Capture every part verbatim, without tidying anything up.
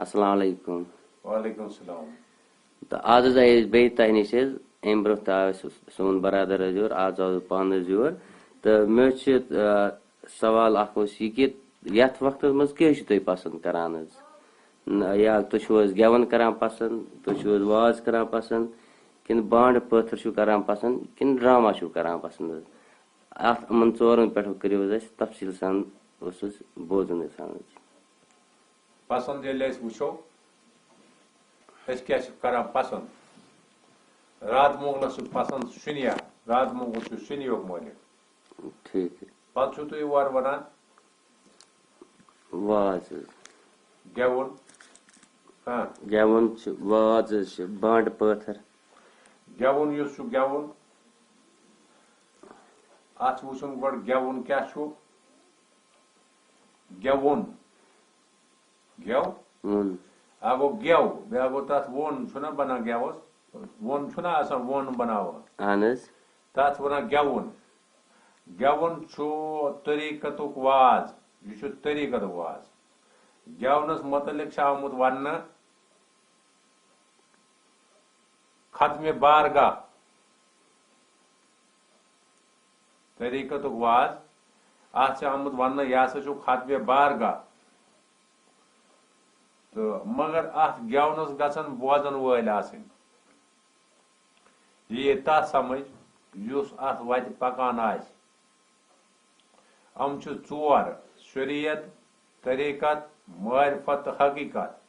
السلام علیکم۔ وعلیکم السلام۔ تہٕ آز حظ آیہِ أسۍ بیٚیہِ تۄہہِ نِش حظ۔ اَمہِ برٛونٛہہ تہِ آو اَسہِ سون برادر حظ یور، آز آو پانہٕ حظ یور۔ تہٕ مےٚ حظ چھِ، آ، سوال اَکھ اوس یہِ کہِ یَتھ وقتَس منٛز کیٛاہ حظ چھِو تُہۍ پَسنٛد کَران حظ؟ نہ، یا تُہۍ چھِو حظ گٮ۪وُن کَران پَسنٛد، تُہۍ چھِو حظ واز کَران پَسنٛد، کِنہٕ بانٛڈٕ پٲتھٕر چھِو کَران پَسنٛد، کِنہٕ ڈرٛاما چھِو کَران پَسنٛد حظ؟ اَتھ یِمَن ژورَن پٮ۪ٹھ کٔرِو حظ اَسہِ تفصیٖل سان، اوس حظ بوزُن یَژھان حظ۔ پسند ییٚلہِ أسۍ وٕچھو، أسۍ کیٛاہ چھِ کران پسند؟ راتھ مۄغلس چھُ پسند شُنیا، راتھ مۄغل چھُ شُنیُک مٲلِک۔ ٹھیٖک۔ پتہٕ چھُو تُہۍ یورٕ ونان واز حظ۔ گٮ۪وُن۔ ہاں، گٮ۪وُن چھُ، واز حظ چھِ، بانٛڈٕ پٲتھٕر۔ گٮ۪وُن یُس چھُ گٮ۪وُن، اتھ چھُ وٕچھُن گۄڈٕ گٮ۪وُن کیٛاہ چھُ۔ گٮ۪وُن۔ گٮ۪و۔ ووٚن۔ اکھ گوٚو گٮ۪و، بیٛاکھ گوٚو تتھ ووٚن، چھُنہ بنان گٮ۪وس؟ ووٚن چھُنہ آسان ووٚن بناوان؟ اہن حظ۔ تتھ ونان گٮ۪وُن۔ گٮ۪وُن چھُ طریٖقتُک واز، یہِ چھُ طریٖقتُک واز۔ گٮ۪ونس متعلق چھُ آمُت وننہٕ ختمِ بارگاہ۔ طریٖقتُک واز، اتھ چھُ آمُت وننہٕ، یہِ ہسا چھُ ختمِ بارگاہ۔ تہٕ مگر اتھ گٮ۪ونس گژھن بوزن وٲلۍ آسٕنۍ۔ یہِ یی تتھ سمجھ یُس اتھ وتہِ پکان آسہِ۔ یِم چھِ ژور: شریعت، طریقت، معرفت تہٕ حقیقت۔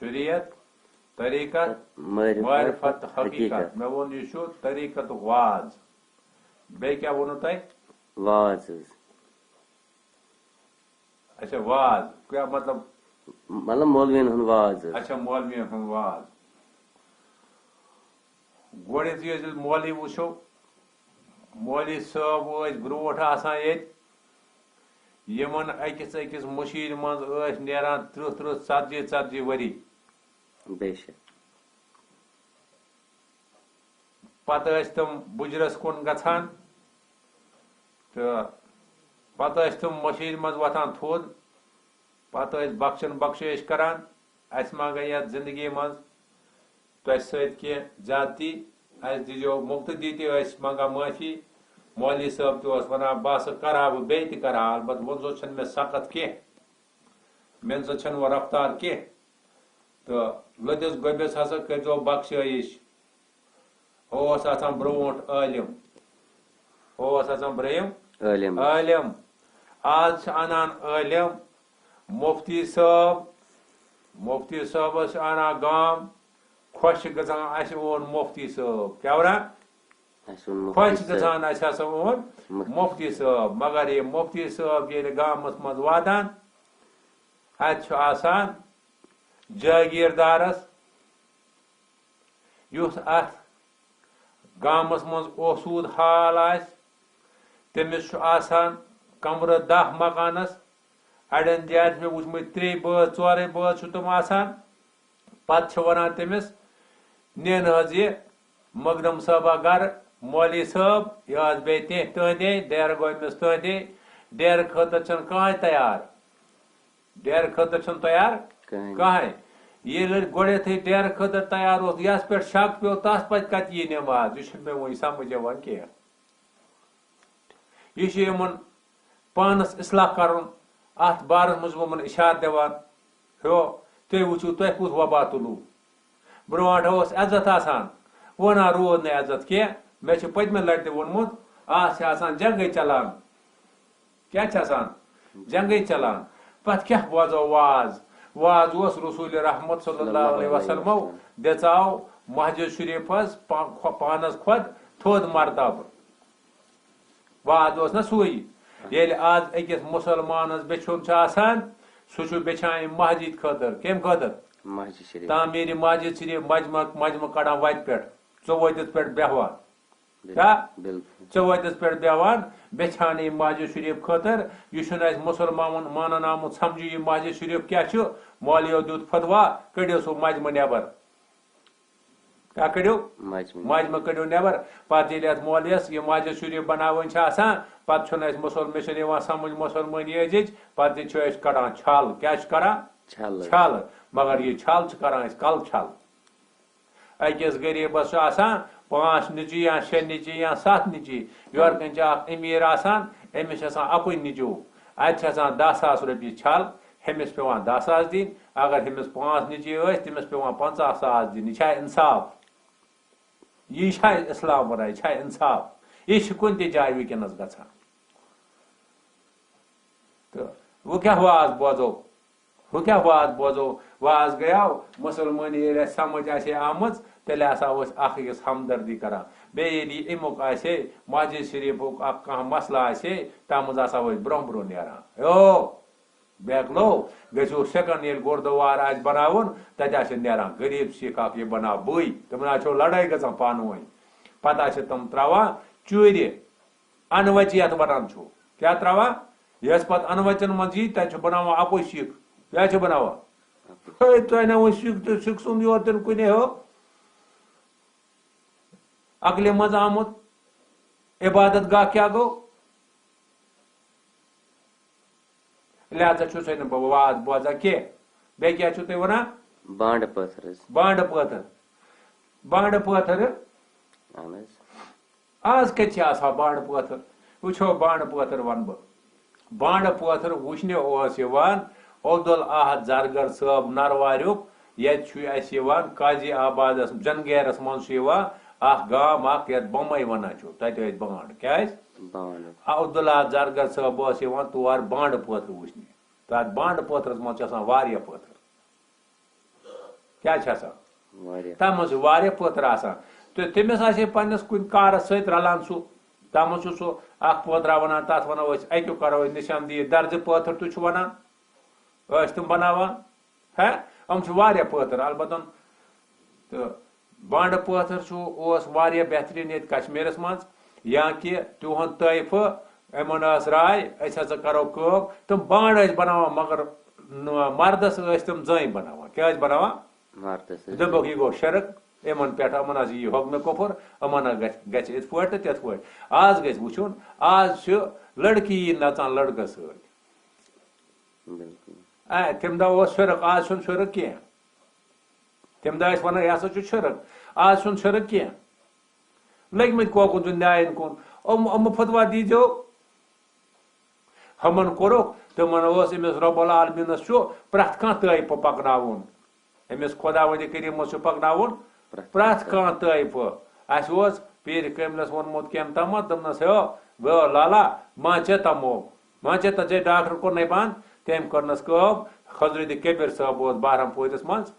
شریعت، طریقت، معرفت، معرفت تہٕ حقیقت۔ حقیقت۔ مےٚ ووٚن یہِ چھُ طریقتُک واز۔ بیٚیہِ کیٛاہ ووٚنوٕ تۄہہِ؟ واز حظ۔ اچھا، واز کیٛاہ مطلب؟ مطلب مولوین ہُنٛد واز حظ۔ اچھا، مولوین ہُنٛد واز۔ گۄڈٕنیتھ ییٚلہِ مولوی وٕچھو، مولوی صٲب ٲسۍ برونٛٹھ آسان ییٚتہِ، یِمن أکِس أکِس مٔشیٖرِ منٛز ٲسۍ نیران ترٕٛہ ترٕٛہ، ژتجی ژتجی ؤری۔ بے شک۔ پتہٕ ٲسۍ تِم بُجرس کُن گژھان تہٕ پتہٕ ٲسۍ تِم مٔشیٖرِ منٛز وۄتھان تھوٚد۔ پتہٕ ٲسۍ بخشن بخشٲیِش کران، اسہِ ما گٔے یتھ زندگی منٛز تۄہہِ سۭتۍ کینٛہہ زیادتی، اسہِ دیٖزیو مُقتدی تہِ، ٲسۍ منٛگان معٲفی۔ مولوی صٲب تہِ اوس ونان، بہٕ ہسا کرٕ ہا، بہٕ بیٚیہِ تہِ کرٕ ہا، البتہٕ وۄنۍ زن چھنہٕ مےٚ سخت کینٛہہ، مےٚ نہ سا چھنہٕ وۄنۍ رفتار کینٛہہ۔ تہٕ لٔدِس گوٚبِس ہسا کٔرۍزیو بخشٲیِش۔ اوس آسان برونٛٹھ عٲلِم، اوس آسان برٛونٛہہ عٲلِم۔ عٲلِم۔ آز چھِ اَنان عٲلِم مُفتی صٲب، مُفتی صٲبَس چھِ اَنان گام، خۄش چھِ گژھان اَسہِ اوٚن مُفتی صٲب۔ کیٛاہ وَنان؟ اَسہِ ووٚن خۄش مُفتی چھِ صٲب۔ گژھان اَسہِ ہسا اوٚن مُفتی۔ مُفتی صٲب، مگر یہِ مُفتی صٲب ییٚلہِ گامَس منٛز واتان، اَتہِ چھُ آسان جٲگیٖردارَس یُس اَتھ گامَس منٛز اوسوٗد حال آسہِ، تٔمِس چھُ آسان کمرٕ دَہ مکانَس، اَڑٮ۪ن جایَن چھِ مےٚ وٕچھمٕتۍ ترٛے بٲژ، ژورَے بٲژ چھِ تِم آسان۔ پَتہٕ چھِ وَنان تٔمِس، "نِن حظ یہِ مقدم صٲبہ گَرٕ، مولوی صٲب، یہِ حظ بیٚیہِ تہِ تُہٕنٛدے، ڈیرٕ گوٚو أمِس تُہٕنٛدے، ڈیرٕ خٲطرٕ چھَنہٕ کٕہٕنۍ تیار۔" ڈیرٕ خٲطرٕ چھُنہٕ تیار کٕہٕنۍ۔ کٕہٕنۍ۔ ییٚلہِ گۄڈٕنیتھٕے ڈیرٕ خٲطرٕ تیار اوس، یَس پٮ۪ٹھ شک پیوٚو، تَس پَتہٕ کَتہِ یی نٮ۪ماز؟ یہِ چھُنہٕ مےٚ وۄنۍ سَمٕجھ یِوان کینٛہہ۔ یہِ چھُ یِمَن پانَس اصلاح کَرُن، اَتھ بارَس منٛز چھُس بہٕ یِمَن اِشارٕ دِوان، ہیو، تُہۍ وٕچھِو، تۄہہِ کُس وبا تُلوُ۔ برونٛٹھ اوس عزت آسان، وۄنۍ روٗد نہٕ عزت کینٛہہ۔ مےٚ چھُ پٔتمہِ لٹہِ تہِ ووٚنمُت، آز چھِ آسان جنگٕے چلان۔ کیٛاہ چھِ آسان؟ جنگٕے چلان۔ پتہٕ کیٛاہ بوزو واز؟ واز اوس رسول رحمت صلی اللہ علیہ وسلمو دِژاو مسجد شریفس پا-، کھۄ-، پانس کھۄتہٕ تھوٚد مرتبہٕ۔ واز اوس نہ سُے۔ ییٚلہِ آز أکِس مُسلمانَس بیٚچھُن چھُ آسان، سُہ چھُ بیٚچھان اَمہِ مسجد خٲطرٕ۔ کَمہِ خٲطرٕ؟ مسجد شریف۔ تعمیٖرِ مسجد شریف، مجمع، مجمع کڑان وَتہِ پٮ۪ٹھ، ژوٚوٲتِس پٮ۪ٹھ بیٚہوان۔ کیٛاہ؟ بِلکُل۔ ژوٚوٲتِس پٮ۪ٹھ بیٚہوان، بیٚچھان اَمہِ مسجد شریف خٲطرٕ۔ یہِ چھُنہٕ اَسہِ مُسلمانَن مانان آمُت سَمجھُن، یہِ مسجد شریف کیٛاہ چھُ۔ مولویو دیُت فتوا، کٔڑِو سُہ مجمع نٮ۪بر۔ کیٛاہ کٔڑِو؟ مجموعی۔ مجمہٕ کٔڑِو نٮ۪بر۔ پتہٕ ییٚلہِ اتھ مولویس یہِ مسجد شریف بناوٕنۍ چھِ آسان، پتہٕ چھُنہٕ اَسہِ مُسل-، مِشن یِوان سمجھ مُسلمٲنی أزِچ، پتہٕ تہِ چھِ أسۍ کڑان چھل۔ کیٛاہ چھِ کران؟ چھل۔ چھل۔ مگر یہِ چھل چھِ کران أسۍ کلہٕ چھل۔ أکِس غریٖبس چھُ آسان پانٛژھ نیٚچی یا شےٚ نیٚچی یا ستھ نیٚچی۔ یورٕ کَنۍ چھِ اکھ أمیٖر آسان، أمِس چھِ آسان اَکُے نیٚچوٗ۔ اَتہِ چھِ آسان دَہ ساس رۄپیہِ چھل، ہُمِس پٮ۪وان دَہ ساس دِنۍ۔ اگر ہُمِس پانٛژھ نیٚچی ٲسۍ، تٔمِس پٮ۪وان پنٛژاہ ساس دِنۍ۔ یہِ چھا اِنصاف؟ یہِ چھا اِسلام وَنان؟ یہِ چھا اِنصاف؟ یہِ چھِ کُنہِ تہِ جایہِ وٕنکیٚنَس گژھان۔ تہٕ وۄنۍ کیٛاہ واز بوزو؟ ہُہ کیٛاہ واز بوزو؟ واز گٔیاو، مُسلمٲنی ییٚلہِ اَسہِ سمجھ آسہِ ہے آمٕژ، تیٚلہِ ہسا اوس اکھ أکِس ہمدردی کران۔ بیٚیہِ ییٚلہِ یہِ اَمیُک آسہِ ہے، مسجد شریٖفُک اکھ کانٛہہ مسلہٕ آسہِ ہے، تَتھ منٛز ہسا ٲسۍ برونٛہہ برونٛہہ نیران۔ ہیو، بیکلو، گٔژھِو سیکنڈ ییٚلہِ گُردوار آسہِ بناوُن، تَتہِ آسہِ نیران غریٖب سِکھ اکھ، یہِ بناو بٕے۔ تِمن آسہِ لڑٲے گژھان پانہٕ ؤنۍ۔ پتہٕ آسہِ تِم تراوان چوٗرِ۔ انوچی یتھ ونان چھُ۔ کیٛاہ تراوان؟ یۄس پتہٕ انوچن منٛز یی، تتہِ چھُ بناوان اپوزِٹ سِکھ۔ کیٛاہ چھُ بناوان؟ ہے، تۄہہِ نہ وۄنۍ سِکھ تہٕ سِکھ سُنٛد یوت تِنہٕ کُنے ہو۔ عقلہِ منٛز آمُت۔ عبادت گاہ کیٛاہ گوٚو؟ لہذا چھُسے نہٕ بہٕ واز بوزان کینٛہہ۔ بیٚیہِ کیٛاہ چھُو تُہۍ ونان؟ بانڈٕ پٲتھرس۔ بانڈٕ پٲتھر۔ بانڈٕ پٲتھر۔ اہن حظ۔ آز کتہِ چھِ آسان بانڈٕ پٲتھر؟ وٕچھو، بانڈٕ پٲتھر ونہٕ بہٕ۔ بانڈٕ پٲتھر وٕچھنہِ اوس یِوان عبدالاحد زرگر صٲب نرواریُک۔ ییٚتہِ چھُ اَسہِ یِوان قاضی آبادس، جنگیرس منٛز چھُ یِوان اکھ گام اکھ، یتھ بمے ونان چھُ، تتہِ ٲسۍ بانڈ۔ کیٛازِ؟ بانڈٕ۔ عبدالاحد زرگر صٲب اوس یِوان تور بانڈٕ پٲتھر وٕچھنہِ۔ تتھ بانڈٕ پٲتھرس منٛز چھِ آسان واریاہ پٲتھر۔ کیٛاہ چھِ آسان؟ واریاہ۔ تَتھ منٛز چھِ واریاہ پٲتھر آسان۔ تہٕ تٔمِس آسہِ ہے پنٛنِس کُنہِ کارَس سۭتۍ رَلان سُہ۔ تَتھ منٛز چھُ سُہ اَکھ پٲترا وَنان، تَتھ وَنو أسۍ اَکیُک کَرو أسۍ نِشان دیٖد، دَرزِ پٲتھر تہِ چھُ وَنان۔ ٲسۍ تِم بَناوان۔ ہے، یِم چھِ واریاہ پٲتھر۔ البتہ تہٕ بانڈٕ پٲتھر چھُ، اوس واریاہ بہتریٖن ییٚتہِ کشمیٖرَس منٛز، یا کہِ تِہُنٛد طٲیفہٕ، یِمَن ٲس راے، أسۍ ہسا کَرو کٲم۔ تِم بانڈٕ ٲسۍ بَناوان، مگر نہٕ، مردس ٲسۍ تِم زٔنۍ بَناوان۔ کیٛاہ ٲسۍ بَناوان؟ مردس ٲسۍ۔ دوٚپُکھ، یہِ گوٚو شِرک، یِمن پٮ۪ٹھ، یِمن حظ یی حُکمِ کُفر، یِمن حظ گژھِ، گژھِ یِتھ پٲٹھۍ تہٕ تِتھ پٲٹھۍ۔ آز گژھِ وٕچھُن، آز چھُ لڑکی یی نژان لڑکس سۭتۍ۔ بِلکُل۔ اے، تَمہِ دۄہ اوس شِرک، آز چھُنہٕ شِرک کینٛہہ۔ تَمہِ دۄہ ٲسۍ وَنان، یہِ ہسا چھُ شِرک، آز چھُنہٕ شِرک کینٛہہ۔ لٔگۍ مٕتۍ کوکُن تہٕ نیاین کُن۔ یِم، یِم فتوا دیٖزیو۔ ہُمن کوٚرُکھ، تِمن اوس أمِس رب العالمیٖنس چھُ پرٛٮ۪تھ کانٛہہ طٲیفہٕ پکناوُن۔ أمِس خۄداوندِ کریٖمس چھُ پکناوُن پرٛٮ۪تھ کانٛہہ طٲیفہٕ۔ اَسہِ اوس پیٖرِ کٲملس ووٚنمُت کیٚنٛہہ تامَتھ، دوٚپنس، "ہے، گوٚو لالا، ما ژےٚ تمو، ما ژےٚ تہ-، ژےٚ ڈاکٹر کوٚرنے بنٛد؟" تٔمۍ کٔرنس کٲم، حضرت کبیر صٲب اوس بہرم پوٗرِس منٛز،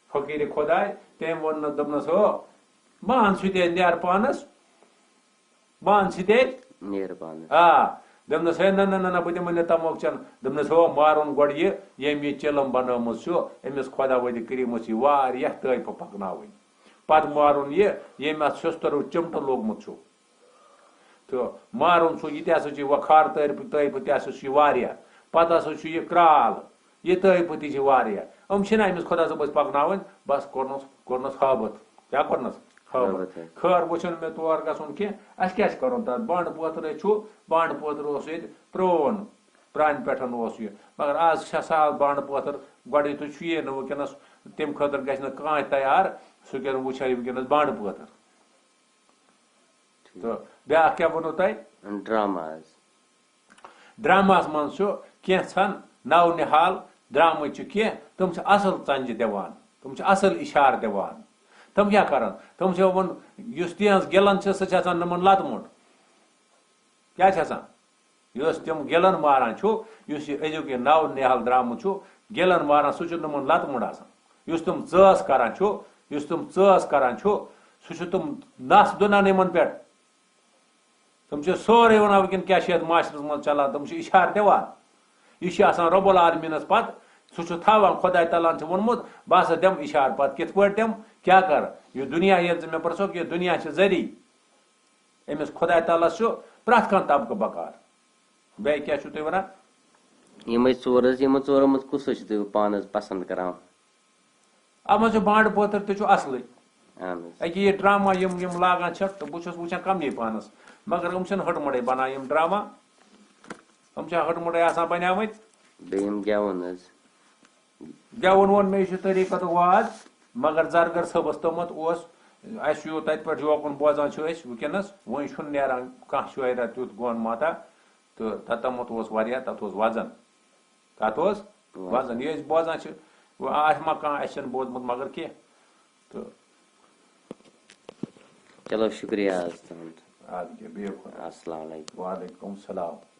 فقیٖرِ خۄداے، تٔمۍ ووٚننس، دوٚپنس، "ہے، مان سُہ تہِ نیرٕ پانس۔" مان سُہ تہِ۔ نیرٕ پانس۔ آ۔ دوٚپنس، "ہے، نہ، نہ، نہ، نہ، بہٕ دِمہٕ نہٕ تموک چٮ۪نہٕ۔" دوٚپنس، "ہو، مارُن گۄڈٕ یہِ، ییٚمۍ یہِ چِلم بنٲومٕژ چھُ، أمِس خۄداوندِ کریٖمس چھِ واریاہ طٲیفہٕ پکناوٕنۍ۔" پتہٕ مارُن یہِ، ییٚمۍ اتھ شسترو چمٹہٕ لوگمُت چھُ۔ تہٕ مارُن سُہ، یہِ تہِ ہسا چھُ وۄنۍ خار طٲیفہٕ، طٲیفہٕ تہِ ہسا چھُ یہِ واریاہ۔ پتہٕ ہسا چھُ یہِ کرال، یہِ طٲیفہٕ تہِ چھِ واریاہ۔ یِم چھِنہٕ أمِس خۄدا صٲبس پکناوٕنۍ، بس کوٚرنس، کوٚرنس ہٲبتھ۔ کیٛاہ کوٚرنس؟ ہٲبتھ۔ ہٲبتھ، ہے۔ خٲر، وۄنۍ چھُنہٕ مےٚ تور گژھُن کینٛہہ۔ اَسہِ کیٛاہ چھِ کَرُن تَتھ؟ بانٛڈٕ پٲتھرَے چھُ، بانٛڈٕ پٲتھر اوس ییٚتہِ پرٛون، پرٛانہِ پٮ۪ٹھ اوس یہِ۔ مگر آز چھِ سہل بانٛڈٕ پٲتھر، گۄڈٕ یُتھُے چھُ یی نہٕ وٕنکیٚنَس، تَمہِ خٲطرٕ گژھِ نہٕ کانٛہہ تیار، سُہ کَرِ وٕچھان یہِ وٕنکیٚنَس بانٛڈٕ پٲتھر۔ ٹھیٖک۔ تہٕ بیٛاکھ کیٛاہ ووٚنوٕ تۄہہِ؟ ڈرامہ حظ۔ ڈراماہَس منٛز چھُ کینٛژھن نو نِہال درٛامٕتۍ چھِ کینٛہہ، تِم چھِ اَصٕل ژَنجہِ دِوان، تِم چھِ اَصٕل اِشارٕ دِوان۔ تِم کیٛاہ کَرَن؟ تِم چھِ وَنان، یُس تِہٕنٛز گِلَن چھِ، سُہ چھِ آسان نُمَن لَتہٕ موٚنٛڈ۔ کیٛاہ چھِ آسان؟ یُس تِم گِلَن ماران چھُ، یُس یہِ أزیُک یہِ نو نِہال درٛامُت چھُ، گِلَن ماران، سُہ چھُ نُمَن لَتہٕ موٚنٛڈ آسان۔ یُس تِم ژٲس کَران چھُ، یُس تِم ژٲس کَران چھُ، سُہ چھُ تِم نَس دُنان یِمَن پٮ۪ٹھ۔ تِم چھِ سورُے وَنان وٕنکیٚن کیٛاہ چھِ یَتھ معاشرَس منٛز چَلان، تِم چھِ اِشارٕ دِوان۔ یہِ چھِ آسان رب العالمیٖنَس پَتہٕ، سُہ چھُ تھاوان، خۄداے تعالیٰ ہَن چھُ ووٚنمُت، "بہٕ ہسا دِمہٕ اِشارٕ پَتہٕ، کِتھ پٲٹھۍ دِمہٕ، کیٛاہ کَرٕ؟" یہِ دُنیا ییٚلہِ ژٕ مےٚ پرٛژھکھ، یہِ دُنیا چھِ ذٔری۔ أمِس خۄداے تعالیٰ ہَس چھُ پرٛٮ۪تھ کانٛہہ طبقہٕ بکار۔ بیٚیہِ کیٛاہ چھُو تُہۍ وَنان؟ یِمے ژور حظ، یِمن ژورو منٛز کُس حظ چھُ تُہۍ پانہٕ حظ پسنٛد کران؟ اَتھ منٛز چھُ بانٛڈٕ پٲتھٕر تہِ چھُ اَصلٕے۔ اہن حظ۔ أکہِ یہِ ڈرامہ یِم یِم لاگان چھِ، تہٕ بہٕ چھُس وٕچھان کَمنٕے پانَس، مگر یِم چھِنہٕ ہٕٹہٕ مٕٹَے بَنان یِم ڈرامہ، یِم چھِ ہٕٹہٕ مٕٹَے آسان بَنیمٕتۍ۔ بیٚیہِ یِم گٮ۪وُن حظ۔ گٮ۪وُن ووٚن مےٚ، یہِ چھُ طریٖقت واز، مگر زرگر صٲبَس توٚمُت اوس، اَسہِ چھُ یہِ تَتہِ پٮ۪ٹھ یوکُن بوزان چھِ أسۍ وٕنکیٚنَس، وۄنۍ چھُنہٕ نیران کانٛہہ شٲعرہ تیُتھ گون ماتا، تہٕ تَتھ توٚمُت اوس واریاہ، تَتھ اوس وَزَن، تَتھ اوس وَزَن۔ یہِ أسۍ بوزان چھِ، وۄنۍ آسہِ ما کانٛہہ اَسہِ چھُنہٕ بوٗزمُت مگر کینٛہہ، تہٕ چلو، شُکریہ حظ تُہُنٛد۔ اَدٕ کیٛاہ، بِہِو خۄدایَس۔ السلام علیکم۔ وعلیکم السلام۔